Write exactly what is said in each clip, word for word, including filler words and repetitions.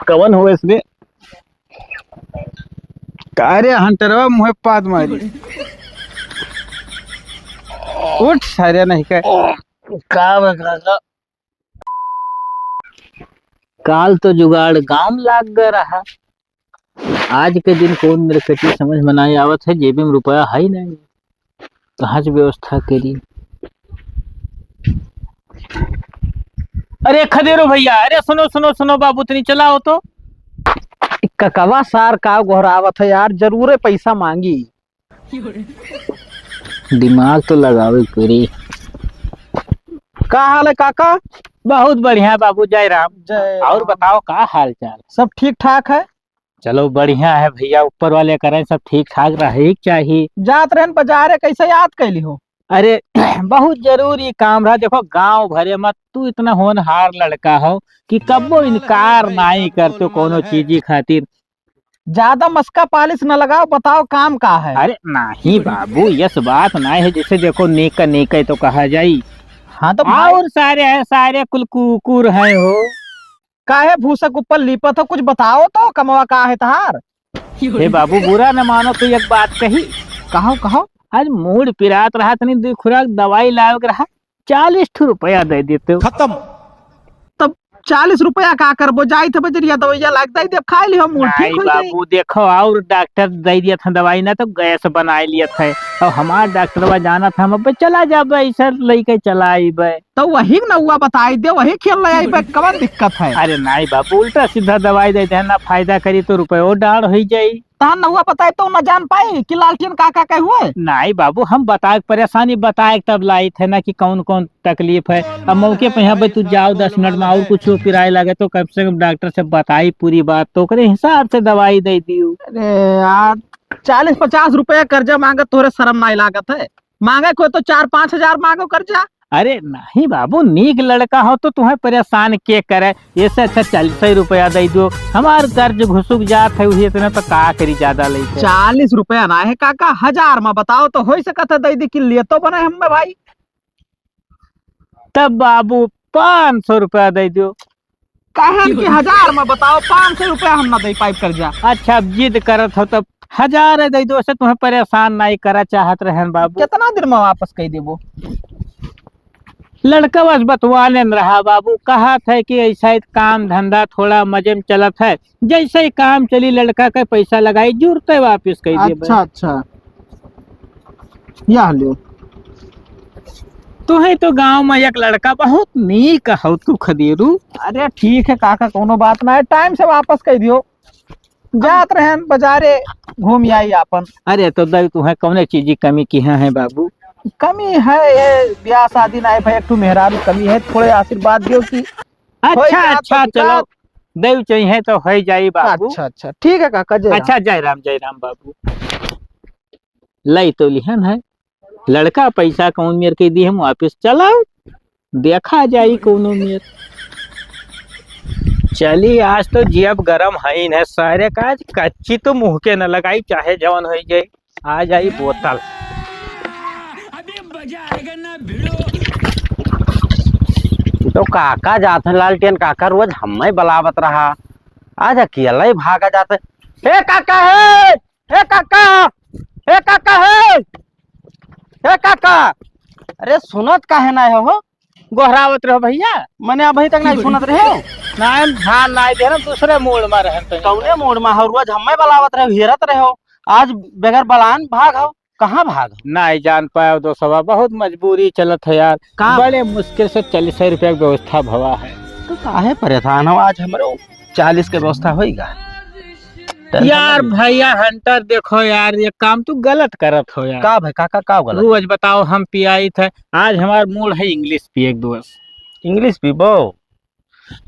कवन हो इसने? का रे हंटरवा मुँहे पाद मारी। उठ सारे नहीं के। का बा काका? काल तो जुगाड़ गांव लाग गया रहा, आज के दिन कौन मेरे कटी समझ में नहीं आवत है, जेबे में रुपया है ही नहीं, कहाँ से व्यवस्था करी? अरे खदेरो भैया, अरे सुनो सुनो सुनो बाबू, तनी चलाओ तो। ई ककवा सार का गोहरावत है यार, जरूरे पैसा मांगी। दिमाग तो लगावे के पड़ी। का हाल है काका? बहुत बढ़िया बाबू, जय राम। जय और राम। बताओ, का हाल चाल? सब ठीक ठाक है। चलो बढ़िया है भैया, ऊपर वाले करें सब ठीक ठाक रहे के चाही। जात रहन बाजारे, कैसे याद कैली हो? अरे बहुत जरूरी काम रहा। देखो गांव भरे में तू इतना होनहार लड़का हो कि कब्बो इनकार नाई करते हो कोनो चीजी खातिर। ज्यादा मस्का पालिश न लगाओ, बताओ काम का है? अरे नहीं बाबू, यस बात नहीं है, जैसे देखो नेक का नेक है तो कहा जाई। हाँ तो भाई और सारे है, सारे कुल कुकुर है हो। काहे भूसा के ऊपर लीपत हो, कुछ बताओ तो कमवा का है तहार? हे बाबू बुरा न मानो तो एक बात कही। कहो कहो। आज मूड़ पिरात रहा, तनी दो खुराक दवाई लावे के रहा, चालीस ठो रुपया दे देते हो। खत्म। तब चालीस रुपया का करबो, जाई थे बजरिया दवाइया लाग दे देब, खा लियो, मूड़ ठीक नहीं हो जाई। बाबू देखो, और डॉक्टर दे दिया था दवाई ना तो गैस बनाए लिया था, और हमार डॉक्टरवा जाना था हम अब चला जाबे, ऐसा लेके चला आईबे। तो वही नौवा बताई दे, वही खेल ले आईबे, कवन दिक्कत है? अरे नहीं बाबू, उल्टा सीधा दवाई दे दे ना, फायदा करी तो रुपये और डाढ़ हो जाई। तहार नौवा बताए तो न जान पाई कि लालटेन का का कहे हुए? नहीं बाबू, हम बताए के परेशानी बताए के तब लाई थे ना कि कौन कौन तकलीफ है। अब मौके पे यहाँ पे तू जाओ दस मिनट में और कुछ पिराए लगे तो कम से कम डॉक्टर से बताई पूरी बात, तो ओकरे हिसाब से दवाई दे दियो। अरे यार, चालीस पचास रुपया कर्जा मांगत तोहरे शर्म नाई लागत है? मांगे कोई तो चार पाँच हजार मांगो कर्जा। अरे नहीं बाबू, नीक लड़का हो तो तुम्हें परेशान के करे, ऐसे अच्छा चालीस रुपया दे दो, हमार कर्ज घुसुक जात है, वही इतना तो का करी ज्यादा लेके। चालीस रुपया ना है काका, हजार में बताओ तो हो सकत है दे दी कि लिए तो बने हम भाई। तब बाबू पाँच सौ रुपया दे दो। कहन कि हजार में बताओ, पाँच सौ रुपया हम ना दे पाइब कर्जा। अच्छा, अब जिद करत हो तब हजार दे दो, ऐसे तुम्हें परेशान नहीं करा चाहत रहन बाबू। कितना दिन में वापस कह देबो? लड़का बस बतवाने न रहा बाबू, कहत है कि ऐसा ही काम धंधा थोड़ा मजे में चलत है, जैसे ही काम चली लड़का के पैसा लगाई जुरते वापस कह देबे। अच्छा, अच्छा। या लो। तुहे तो गांव में एक लड़का बहुत नीक हौ तू खदेरू। अरे ठीक है काका, कोनो बात ना है, टाइम से वापस कह दियो। जात रहन बाजारे घूम आई आपन। अरे तो दई तुहे कौने चीज की कमी किहे है बाबू? कमी है ये ब्याह शादी ना है भाई, एक ठो मेहरारू कमी है, थोड़े आशीर्वाद दियो कि अच्छा, अच्छा, चलो, देव चाहिए तो है जाई बाबू। अच्छा, अच्छा, ठीक है काका, जय राम। अच्छा, जय राम, जय राम बाबू। लई तो लिहन है, लड़का पैसा कौन मेर के दी हम वापस चलाओ, देखा जाई कौनो मेर। चली, आज तो जियब गरम है न, सारे काज कच्ची तो मुँह के न लगाई, चाहे जवन हो जाए। आ जाई बोतल। अभी मजा आएगा ना भिड़ो। तो काका जात हैं लालटेन काका, रोज हम्मे बलावत रहा, आज अकेला ही भागा जात है। ए काका है, ए काका, ए काका है, ए काका। अरे सुनत काहे ना हो? गोहरावत रहो भैया। मने अबहीं तक नहीं सुनत रहे हो? नाहीं, ध्यान नाहीं दे रहे, दूसरे मूड में रहे तो। कौने मूड में हो? रोज हम्मे बलावत रहे हो, हेरत रहे हो, आज बगैर बलान भाग हो, कहाँ भाग हो? नाहीं जान पाए दोस्तवा, बहुत मजबूरी चलत है यार। का? बड़े मुश्किल से चालीस रुपया की व्यवस्था भवा है। तो काहे परेशान हो? आज हमरे चालीस के व्यवस्था होइगा। टेंशन यार मत लो। भैया हंटर, देखो यार, ये काम तू गलत करत हो यार। का भाई, का, का, का गलत? रोज बताओ हम पियाई थे, आज हमार मूड है इंग्लिश पिए के दोस्त। इंग्लिश पीबो?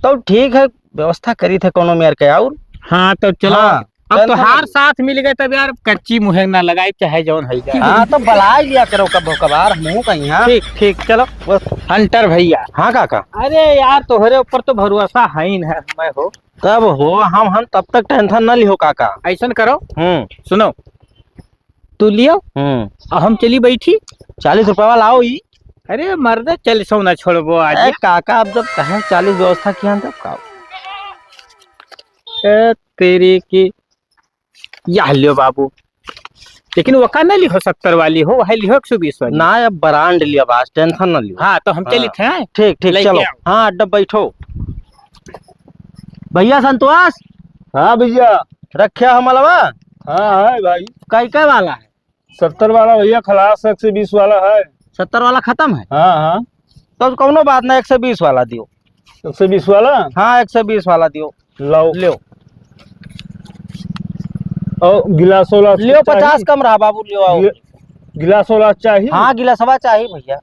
तो ठीक है, व्यवस्था करी थे कोनो मेर के और। हाँ, तो चलो। हाँ, अब तो टेंशन मत लो। साथ मिल गए तब यार, कच्ची मुँहे ना लगाई, चाहे जौन है जाए। हाँ, तो बलाई लिया करो कबो कभार, हमहू कहीं, हाँ। ठीक, ठीक, चलो। बस। हंटर भैया। हाँ काका। अरे यार, तोहरे ऊपर तो भरोसा है ही ना, मैं हो। तब हो, हम, हम तब तक टेंशन ना लिहो काका। ऐसन करो। हम्म। सुनो, तू लियो, हम्म। और हम चली बैठी। चालीस रुपया वाला आओ ई। अरे मर्द, चालीसौ ना छोड़बो आज। ए, काका, अब जब कहे चालीस व्यवस्था किया तब का? ए, तेरी की, या लियो बाबू, लेकिन वो का ना लिहो सत्तर वाली हो, वह लिहो एक सौ बीस वाली। ना, अब brand लियो, बस tension ना लियो। हाँ, तो हम हाँ। चलित हैं। ठीक, ठीक, लेके चलो। आओ। हाँ, अड्डा बैठो। भैया संतोष। हाँ भैया। रखे हो मलवा? हाँ है भाई। कई कई वाला है? सत्तर वाला भैया खलास, एक सौ बीस वाला है। सत्तर वाला खत्म है? हाँ, हाँ। तो कौनो बात ना, एक सौ बीस वाला दियो। एक सौ बीस वाला? हाँ, एक सौ बीस वाला दियो। लाओ। लियो। और गिलास वाला लियो, चाहिए? पचास कम रहा बाबू, लियो आओ। गि-, गिलास वाला चाहिए? हाँ, गिलासवा चाहिए भैया।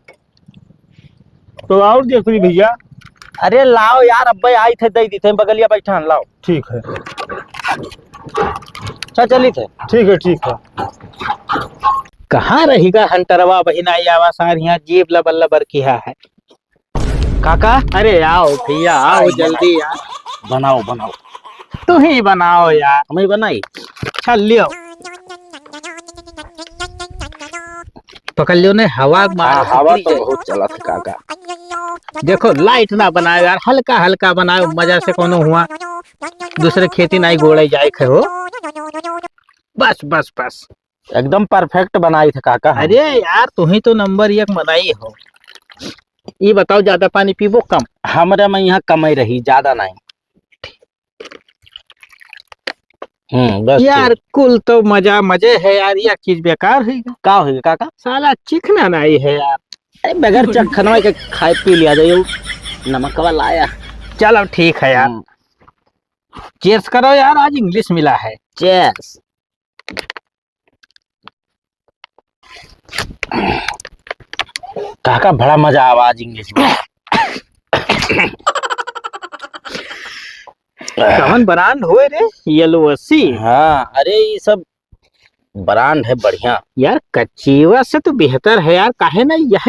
तो और देख ली भैया। अरे लाओ यार, अब्बे आई थे, दे दी थे, बगलिया बैठा, लाओ। ठीक है। अच्छा, चली थे। ठीक है, ठीक है। कहाँ रहिगा हंटरवा बहिन, आई आवा सार, यहाँ जीभ लबर लबर किहा है। काका? अरे आओ भैया, आओ आई, जल्दी बनाओ। यार। बनाओ, बनाओ। तू ही बनाओ यार। हम ही बनाई? अच्छा, लियो। पकड़ लियो ने, हवा मार हाँ, हवा तो बहुत चलत है, काका। देखो, light ना बनाओ यार, हल्का हल्का बनाओ, मजा से कोनो हुआ, दूसरे खेती नाई गोड़े जाए खे हो। बस, बस, बस। एकदम perfect बनाई थे, काका, हम। अरे यार, तू ही तो number एक मनई हो। ये बताओ, ज्यादा पानी पीबो, कम? हमरे में यहाँ कम ही रही, ज्यादा नहीं। हम्म, बस यार, ठीक। कुल तो मजा मजे है यार, यह चीज बेकार हुई। का हुई काका? साला चिखना नहीं है यार। अरे, बगैर चखनवा के खाए पी लिया जाए, नमकवा लाया। चलो, ठीक है यार। हम्म। Cheers करो यार, आज English मिला है। Cheers। काका, बड़ा मजा आवा आज English में। कवन brand होए रे? Yellow अस्सी? हाँ, अरे, ये सब brand है बढ़िया। यार, कच्चीवा से तो बेहतर है यार, काहे ना यह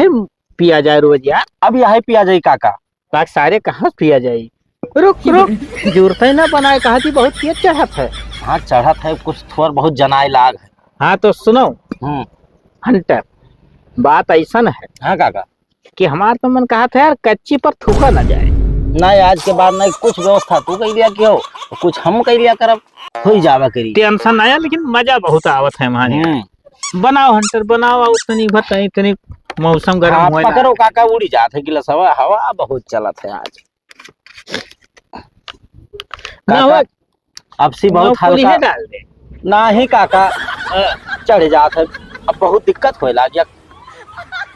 पिया जाए रोज यार। अब यह पिया जाए काका। बाकी सारे कहाँ पिया जाए? रुक, रुक, जरूरत ही ना बनाए, कहा थी बहुत तेज चढ़त है। हाँ, चढ़त है, कुछ थोड़ बहुत जनाए लाग है। हाँ, तो सुनो, हम्म। हंटर, बात ऐसन है हाँ काका। कि हमार तो मन कहा था यार, कच्ची पर थूका ना जाए। नहीं, आज के बाद नहीं, कुछ व्यवस्था तू कह दिया कि हो, कुछ हम कह दिया करब, हो ही जावा करी। Tension ना आया, लेकिन मजा बहुत आवत है हमारे। हम्म। बनाओ हंटर, बनाओ, और तनी भर, तनी, तनी मौसम गरम हाँ, होए ना। पकड़ो काका, उड़ी जात है गिलास, हवा, हवा बहुत चलत है आज। ना काका, हो, अब सी बहुत ना, कुल हल्का। इहे डाल दे। नाही काका, चढ़ जात है। अब बहुत दिक्कत होए लाग,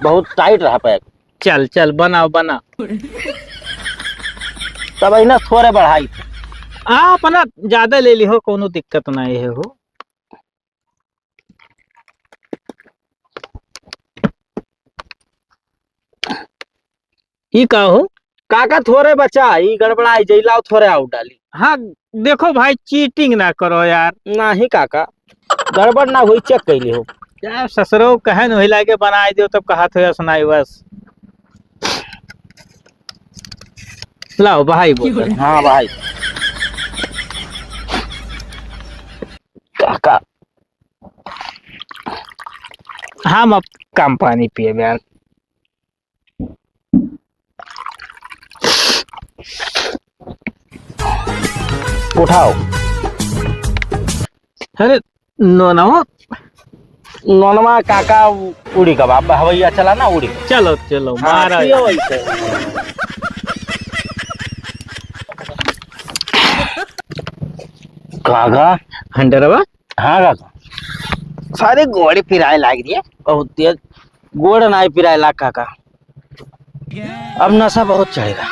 बहुत tight रहा पैर। चल, चल, बनाओ, बनाओ। तब इन्हें थोड़े बढ़ाई थे। हाँ, अपना ज्यादा ले ली हो, कोनो दिक्कत नहीं है हो। ई का हो? काका थोड़े बचा, ई गड़बड़ाई जाई, लाओ थोड़े और डाली। हाँ, देखो भाई, cheating ना करो यार। नाही काका, गड़बड़ ना हुई, check कैली हो। यार ससुरो कहे न होई लागे बनाए दियो, तब कहा थे सुनाई बस। लाओ भाई बोतल। हाँ भाई। काका। हम अब कम पानी पिए यार। उठाओ। अरे, नोनवा। नोनवा काका उड़ी का बाप, हवैया चला ना उड़ी। चलो, चलो, हाँ, मारा। पियो ऐसे। काका। हंडरवा? हाँ काका। सारे गोड़े पिराए लाग रही है। बहुत तेज। गोड़ नाई पिराए लाग काका। अब नशा बहुत चढ़ेगा।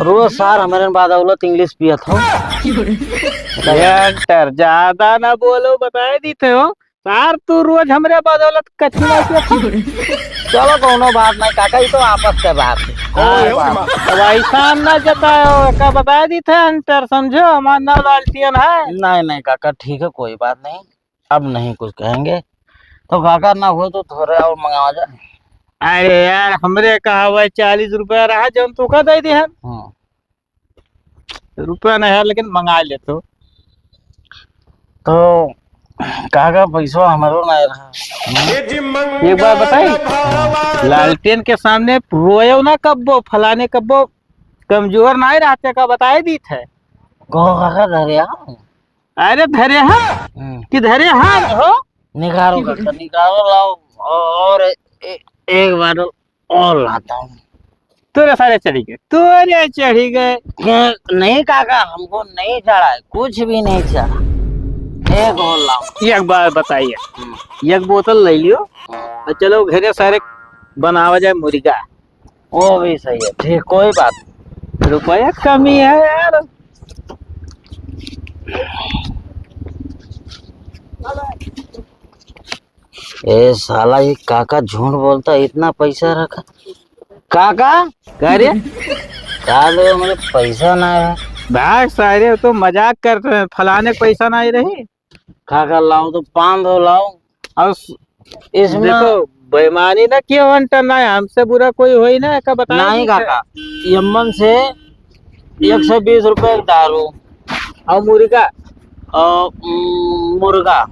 रोज सार हमारे बदौलत English पियत हो। यार, ज्यादा ना बोलो, बताए दी थे हो। सार, तू रोज हमरे बदौलत कचरा पियत हो। चलो, कोनो बात नहीं काका, ये तो आपस के बात है। हाँ, कोई बात नहीं। अब ऐसा ना जताओ, का बताए दी थे हंटर, समझो, हमार नाम लालटियन है। नहीं, नहीं काका, ठीक है, कोई बात नहीं। अब नहीं कुछ कहेंगे। तो काका ना हो तो थोड़ा और मंगावा जाए। अरे यार, हमरे कहा हुआ चालीस रुपया रहा, जौन तोका दे दे हम। हाँ। रुपया नहीं है, लेकिन मंगा ले तो। तो काका, पैसवा हमरो नाहीं रहा। एक बात बताई, लालटेन के सामने रोयो ना कब्बो, फलाने कब्बो कमजोर नाहीं रहते का बताए दीत है। कहो काका, धरे हाँ। अरे धरे हाँ हम्म। कि धरे हाँ हो? निकालो काका, निकालो, लाओ। और ए-, एक बार और लाता हूँ। तोरे सारे चढ़ी गए, तोरे चढ़ी गए। नहीं काका, हमको नहीं चढ़ा है, कुछ भी नहीं चढ़ा। एक और लाओ। एक बात बताइए, हम्म। एक बोतल ले लियो हम्म। और चलो घरे सारे बनावा जाए मुर्गा। वो भी सही है, ठीक, कोई बात नहीं। रुपया कमी है यार। ए साला, ये काका झूठ बोलता, इतना पैसा रखा। काका, का रे? का दे, मेरे पैसा ना है। भाग सारे, तो मजाक कर रहे हैं, फलाने के पैसा नहीं रही। काका, लाओ तो पाँच सौ लाओ। और स-, इसमें देखो, बेईमानी ना कियो अंटर ना है, हमसे बुरा कोई होई ना, का बताए नहीं दीत है। काका, यमन से एक सौ बीस रुपए का दारू। और मुर्गा? और, उम, मुर्गा।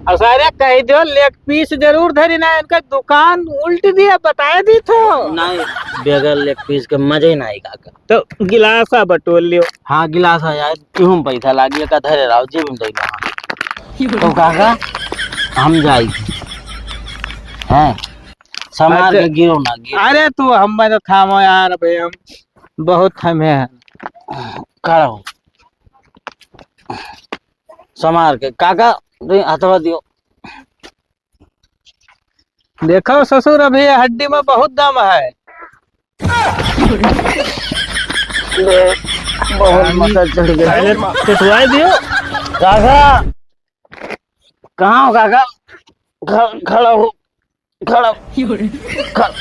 और सारे कह दो, लेग पीस जरूर धरी ना, इनका दुकान उल्ट दिया, बताए दीत हो। नहीं, बगैर लेग पीस के मजे नहीं काका। तो गिलासा बटोर लियो। हाँ, गिलासा यार, क्यों पैसा लागिए का धरे रहो, जेब में दे दो। तो काका, हम जाई। हैं? संभाल के अच्छा। गिरो ना, गिरो। अरे तू हम में तो थामो यार, अबे हम बहुत थमे हैं। खड़ा हो। संभाल के। काका, दे, हथवा दियो। देखो ससुर, अभी ये हड्डी में बहुत दम है। ले, बहुत मजा चढ़ गया। पहले पिटवाई दियो। काका, कहाँ हो काका? ख-, खड़ा हो, खड़ा हो। ख-,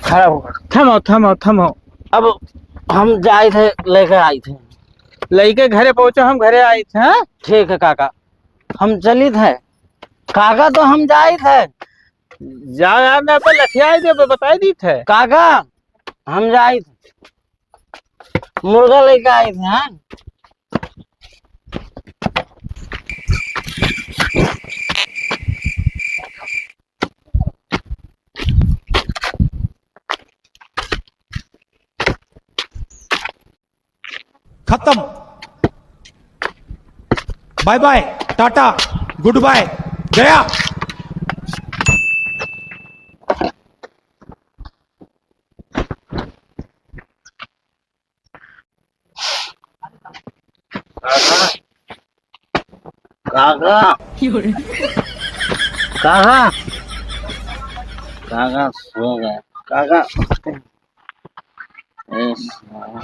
खड़ा हो। थमो, थमो, थमो। अब हम जाइत है, लेके आइत है। लेके घरे पहुँचो, हम घरे आइत है, हाँ? ठीक है काका, हम चलित है। काका तो हम जाइत है। जाओ यार, ना तो लठियाई देबे, बताई दीत है। काका, हम जाइत है। मुर्गा लेके आइत है, हाँ? खत्म। Bye bye, tata, good bye, गया। काका। काका। काका सो गए। काका। ए साला।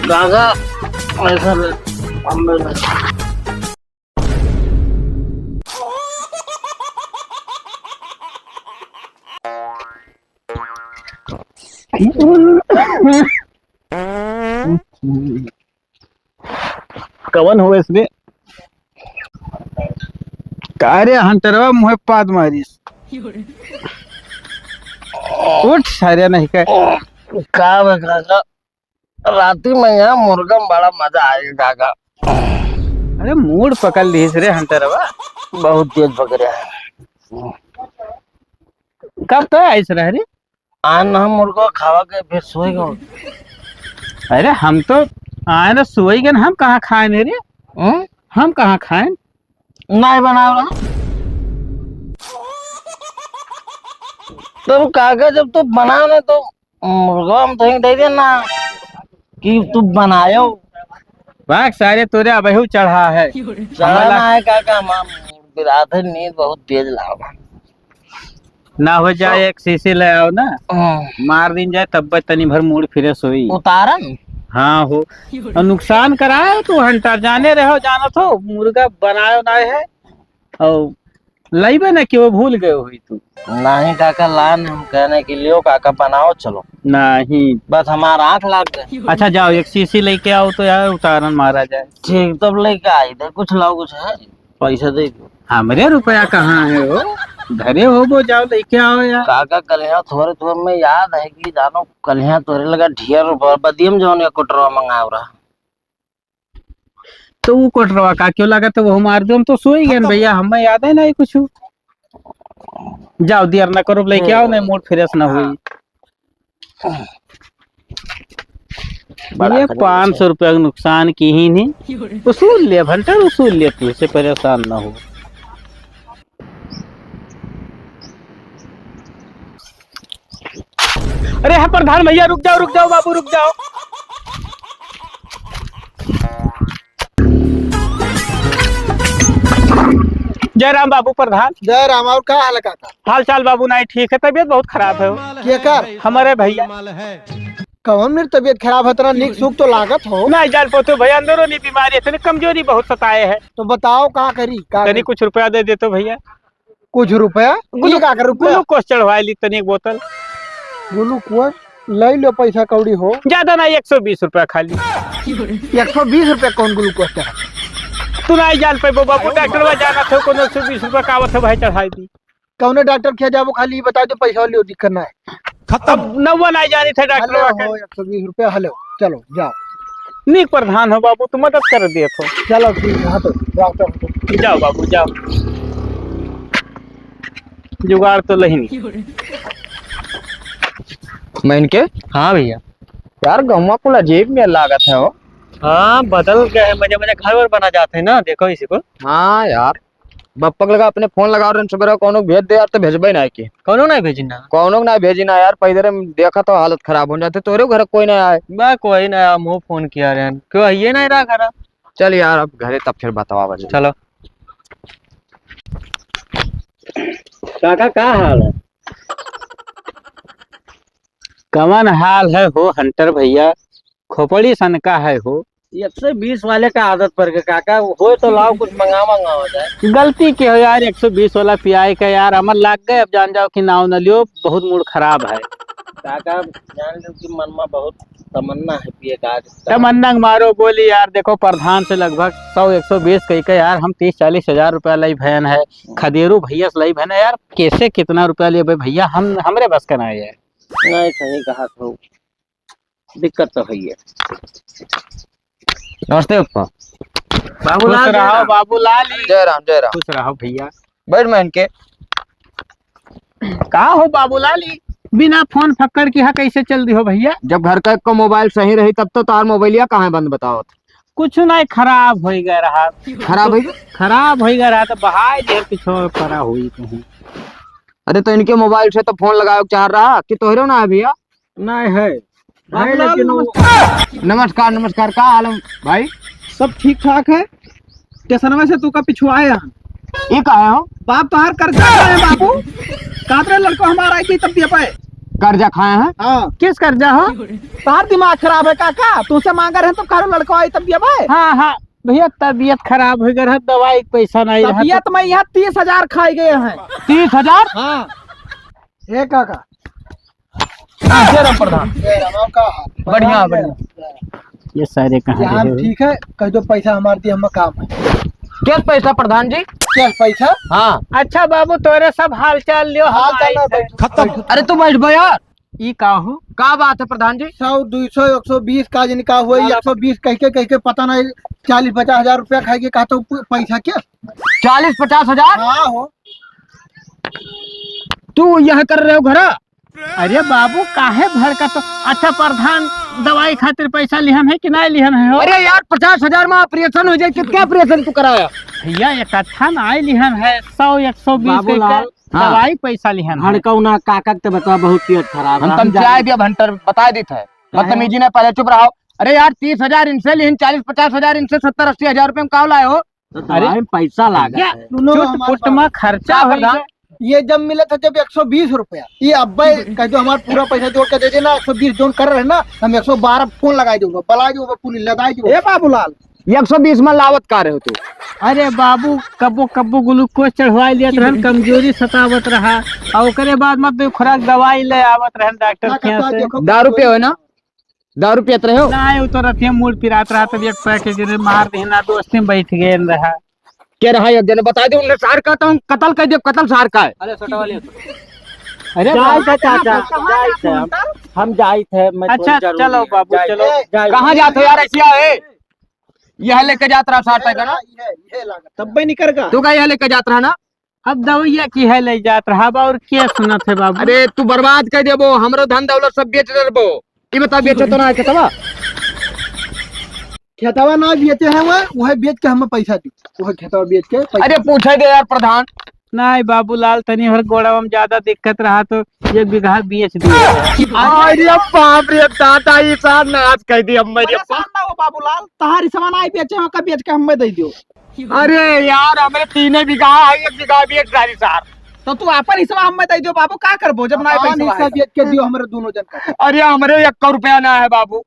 काका, ऐसा ले, हम लोग कवन हुए इसने? का रे हंटरवा मुँहे पाद मारिस? उठ सारे नहीं कह। का बे काका, राती में यहाँ मुर्गा में बड़ा मजा आएगा काका। अरे मूड पकड़ लीस रे हंटरवा। बहुत तेज पकड़े है। कब तो आइस रह रे? आन हम मुर्गा खावा के फिर सोई गए। अरे हम तो आए ना सोई गए, हम कहाँ खाए रे? हम्म? हम कहाँ खाए? नहीं बनाओ ना। तब काका जब तू बनाओ ना तो मुर्गा हम तो दे देना कि तू बनायो। भाग सारे तोरे अबहू चढ़ा है। चढ़ा हमारा ना है काका, हम बिरादर नींद बहुत तेज लावा। ना हो जाए, तो एक शीशी ले आओ ना, हाँ। मार दिन जाए, तब तनी भर मूड फ्रेश होई। उतारन? हाँ हो। और नुकसान कराए तू हंटर, जाने रहो, जानत हो, मुर्गा बनायो ना है। और लइबे ना कि वो भूल गए हुई तू। नहीं काका, लान हम कहने के लिए, काका बनाओ, चलो। नहीं। बस हमारा आँख लाग गए। अच्छा जाओ, एक शीशी लेके आओ तो यार, उतारन मारा जाए। ठीक, तब लेके आई थे, कुछ लाओ, कुछ है? पैसा दे दो। हमरे रुपया कहाँ है हो? घरे होबो, जाओ लेके आओ यार। काका, कल यहाँ थोड़े थोड़े में याद है कि जानो, कल यहाँ तोरे लगा ढेर रुपया, बदियम जौन का कोटरवा मंगाओ रहा। तो ऊ कोटरवा का क्यों लागत है, वो हमार जो हम तो सोई गए भैया, हमें याद है ना कुछ। जाओ, देर ना करो, लेके आओ, नहीं मूड फ्रेश ना हुई। बड़ा ये खजूर पाँच सौ रुपया का नुकसान की ही नहीं, वसूल ले भंटर, वसूल ले, तू से परेशान ना हो। अरे हाँ प्रधान भैया, रुक जाओ, रुक जाओ बाबू, रुक जाओ। जय राम बाबू प्रधान। जय राम। और का हाल है काका? हाल चाल बाबू नाई ठीक है, तबीयत बहुत खराब है। के कर? हमारे भैया। कौन मेरी तबीयत खराब है? इतना निक सुख तो लागत हो। नाई जान पाते भैया, अंदरूनी बीमारी है, इतनी कमजोरी बहुत सताए है। तो बताओ का करी, का तनी करी? कुछ रुपया दे देतो भैया। कुछ रुपया? ग्लू-, ये का कर रुपया? ग्लूकोज चढ़वाए ली तनी एक बोतल। ग्लूकोज? ले लो पैसा कौड़ी हो। ज्यादा ना, एक सौ बीस रुपया खाली। एक सौ बीस रुपया कौन ग्लूकोज चढ़ा? तू नाई जान पाइबो बाबू, डॉक्टर बा जाना थे, कौन एक सौ बीस रुपया का आवत है भाई चढ़ाई दी। कौने डॉक्टर के जाबो, खाली ये बता दो, पैसा लियो, दिक्कत ना है। खत्म। अब नौवा नाई जानी थे डॉक्टर हेलो बा के। हो, एक सौ बीस रुपया, हेलो, चलो, जाओ। नीक प्रधान हो बाबू, तू मदद कर दे थो। चलो, ठीक है, हाँ तो, डॉक्टर हो। जाओ बाबू, जाओ। जुगाड़ तो लही नहीं। मैं इनके? हाँ भैया। यार, गौवा कुल अजीब में लागत है हो। हाँ, बदल गए, मजे मजे घर वर बना जाते हैं ना, देखो इसी को। हाँ यार, बप्पक लगा अपने फोन लगा रहे हैं, सुबह कौनो भेज दे यार, तो भेजबे ना की। कौनो ना भेजी ना? कौनो ना भेजी ना यार, पैदल में देखा तो हालत खराब हो जाते, तोरे घर कोई ना आए। बा, कोई ना आया, मुँह फोन किया रहे हैं, क्यों ये नहीं रहा घर? चल यार, अब घरे तब फिर बतावा बजे। चलो। काका, का हाल है? कवन हाल है हो हंटर भैया, खोपड़ी सन का है हो। एक सौ बीस वाले का आदत पड़ गई काका, हो तो लाओ कुछ मंगा मंगावा जाए। गलती के हो यार, एक सौ बीस वाला पियाए का यार, अमल लाग गए, अब जान जाओ कि नाव न लियो, बहुत मूड खराब है। काका जान लो कि मन में बहुत तमन्ना है पिए का आज। तमन्ना के मारो बोली यार, देखो प्रधान से लगभग सौ एक सौ बीस कही के यार, हम तीस चालीस हजार रुपया लई भयन है, खदेरू भैया से लई भयन है यार, कैसे कितना रुपया लेबे भैया, हम, हमरे बस का ना है। नहीं, सही कहा तो, दिक्कत तो है ये। नमस्ते पप्पा। बाबूलाल खुश रहो, जय राम। बाबूलाल। जय राम, जय राम। खुश रहो भैया। बैठ मैं इनके। का हो बाबूलाल, ई बिना फोन फक्कड़ के यहाँ कैसे चल दी हो भैया? जब घर का एक मोबाइल सही रही तब तो तार मोबाइलिया कहाँ बंद बताओ? कुछ नहीं, खराब हो गया रहा। खराब हो गया? खराब हो गया रहा तो बहाय देर पीछे पड़ा हुई कहीं। अरे तो इनके मोबाइल से तो फोन लगावे के चाह रहा कि तोहरे ना है भैया? नहीं है। भाई, बाबूलाल, लेकिन वो नमस्कार। नमस्कार, नमस्कार, का हाल है भाई? सब ठीक ठाक है। स्टेशनवा से तू का पिछुआए हैं। ये का है हो? बाप तोहार कर्जा है बाबू। कातरे लड़को हमारा आई थी तब दिया पाए। कर्जा खाए हैं? हाँ। किस कर्जा हो? तोहार दिमाग खराब है काका, तुमसे मांगा रहे तो कारो लड़को आई तब दिया पाए। हाँ, हाँ। भैया, तबीयत खराब हो गया है, दवाई के पैसा नहीं रहा। तबीयत में यहाँ तीस हजार खाई गए हैं। तीस हजार? हाँ। ए काका। हाँ, जय राम प्रधान। जय राम, और का हाल? बढ़िया, बढ़िया। ये सारे कहाँ यहाँ रहे हो? ठीक है, कह दो पैसा हमार दिए, हम काम है। क्या पैसा प्रधान जी? क्या पैसा? हाँ। अच्छा बाबू, तोरे सब हाल चाल लियो, हाल हम चाल आई ना थे। बैठ। खत्म। अरे तू बैठ बे यार। ई का हो? का बात है प्रधान जी? सौ, दुई सौ, एक सौ बीस का जन का हुआ, एक सौ बीस कह के, कह के पता नहीं, चालीस पचास हजार रुपया खाए के कहा तो प-, पैसा क्या? चालीस पचास हजार? हाँ हो। तू यहाँ कर रहे हो घरा? अरे बाबू, काहे भड़का तो? अच्छा प्रधान, दवाई खातिर पैसा लिहन है कि नहीं लिहन है हो? अरे यार, पचास हजार में ऑपरेशन हो जाए, कितना ऑपरेशन तू कराया? भैया, इकट्ठा नहीं लिहन है, सौ, एक सौ बीस बाबूलाल, के हाँ। दवाई पैसा लिहन है। भड़काऊ ना, काका के तो बता, बहुत तबीयत खराब हम है, हम तमचाए जाए दिया भंटर, बता देत है। काहे? बदतमीजी ना, पहले चुप रहो। अरे यार, तीस हजार इनसे लिहन, चालीस पचास हजार इनसे, सत्तर अस्सी हजार रुपये में का लाए हो? तो अरे, दवाई में पैसा लागा क्या? है। सुनो, चुट हमार पुट बात। में खर्चा का होई प्रधान? गया। ये जब मिले था जब एक सौ बीस रुपया, ये अब्बे कह दो हमार पूरा पैसा जोड़ के दे देना, एक सौ बीस जोन कर रहे ना, हम एक सौ बारह फोन लगाई दूंगा, बलाई दूंगा, पुलिस लगाई दूंगा। ए बाबूलाल, एक सौ बीस में लावत का रहे हो तू? अरे बाबू, कब्बो कब्बो ग्लूकोज चढ़वाई लेत रहन, कमजोरी सतावत रहा, और ओकरे बाद मत दे खुराक दवाई ले आवत रहन डॉक्टर का के यहाँ कहता से। देखो, दारू पियो है ना? दारू पियत रहे हो? नहीं, वो तो रतिया मूड पिरात रहा, तब एक पैकेट रे मार देना, दोस्ती में बैठ गए रहा। के रहा एक जने बता दे, उन्हें सार कहता हूँ, कत्ल कर दे, कत्ल सार का है। अरे सटवा ले। अरे जाए बाबू, थे चाचा, कहाँ जाए थे हम। हम जाए थे, मैं अच्छा, थोड़ी जरूरी चलो है। बाबू, जाए चलो। थे, जाए कहाँ थे। जाते हो यार, ऐसिया है? यह लेके जात रहा साठ पैसा ना? तब भी निकर गा। तू का यह लेके जात रहा ना? अब दवैया की है ले जात रहा बा, और क्या सुनत है बाबू? अरे तू बर्बाद कर देबो, हमरो धन दौलत सब बेच देबो। ई बता, बेचो तो ना है खेतवा? खेतवा ना बेचे हैं वो, वह बेच के हमें पैसा दी, वह खेतवा बेच के पैसा अरे पूछे दे यार प्रधान। नहीं बाबूलाल, तनी हर गोड़वा में ज्यादा दिक्कत रहा तो एक बीघा बेच दिए। अरे बाप रे दादा, ई सार नाश कर दी हम, मेरे परेशान ना हो बाबूलाल, तहार सामान आई बेचे हो, का बेच के हमें दे दियो। अरे यार, हमरे तीने बीघा है, एक बीघा भी एक सारी सार। तो तू आपन हिस्सा हमें दे दियो बाबू, का करबो जब ना अपन पैसा हिस्सा है? बेच के दियो हमरे दोनों जन का। अरे, हमरे एक रुपया ना है बाबू।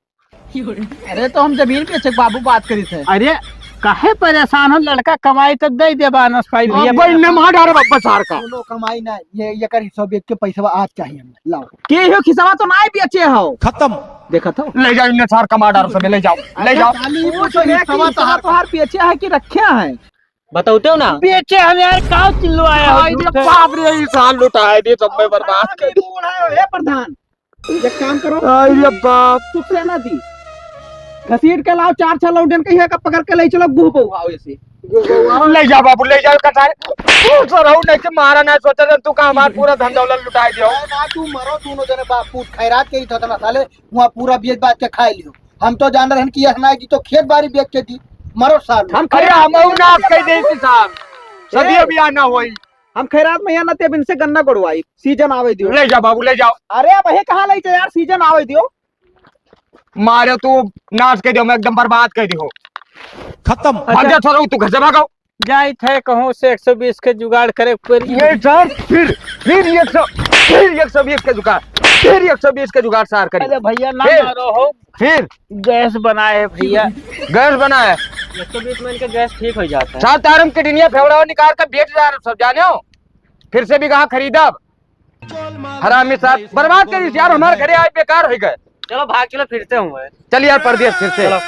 अरे, तो हम जमीन बेचे के बाबू बात करी थे। अरे, काहे परेशान हो, लड़का कमाई तो दे देबा अनस भाई भैया। अब इन्हें मार डाल बब्बा सार का। दोनों कमाई ना, ये, ये कर हिस्सा बेच के पैसा आज चाहिए हमें, लाओ। के हो हिस्सा तो ना बेचे हो। खत्म। देखा था? ले जाओ इन्हें सार, कमा डारो सबे, ले जाओ, ले जाओ। खाली पूछ पूछो रे कि हिस्सा हिस्सा तोहार तोहार बेचे है कि रखे है? बताओ तो ना। बेचे हम यार, का चिल्लवाया हो आई रे झूठे? बाप रे, ई सार लुटाए दे, सब मैं बर्बाद कर दी। बूढ़ा है, हे प्रधान, एक काम करो। आई रे बाप। चुप से ना दी। घसीट के लाओ, चार छह लौंडन के यहाँ का पकड़ के ले चलो, गुह बउआओ ऐसे। ले जा बाबू, ले जाओ कटारे। तू तो रहू नहीं कि मारा ना सोचा था, तू का हमार पूरा धन दौलत लुटाए दियो। ना, तू मरो दोनों जने बाप पूत, खैरात के ही था ना साले, वहाँ पूरा बेच बाच के खाए लियो। हम तो जान रहे हैं कि यह ना जी तो खेत बाड़ी बेच के दी, मरो साल। हम अरे खैरात हम में नाश कर दे साहब, सदियों भी आना होई। हम खैरात में यहाँ ना तेब इनसे गन्ना गोड़वाई, सीजन आवे दियो। ले जा बाबू, ले जाओ। अरे अब हे कहाँ ले जा यार, सीजन आवे दियो। मारे तू नाश कर दियो, मैं एकदम बर्बाद कर दियो। खत्म। भाग जा, छोड़ो, तू घर से भागो। जाई थे कहूँ से एक सौ बीस के जुगाड़ करे के पड़ी। ये सर, फिर, फिर एक सौ, फिर एक सौ बीस के जुगाड़, फिर एक सौ बीस के जुगाड़ सार करी। अरे भैया ना फिर? मारो हो। फिर? गैस बनाए है भैया। गैस बनाए? एक सौ बीस में इनके गैस ठीक हो जाता है। सार तारम किडनिया फेफड़ा निकाल के बेच जा रहे सब, जाने हो? फिर से भी कहाँ खरीदब? हरामी सार, बर्बाद करी यार, हमारे घरे आज बेकार हो गए। चलो भाग, चलो फिर से हुए। चल यार परदेश फिर से। चलो।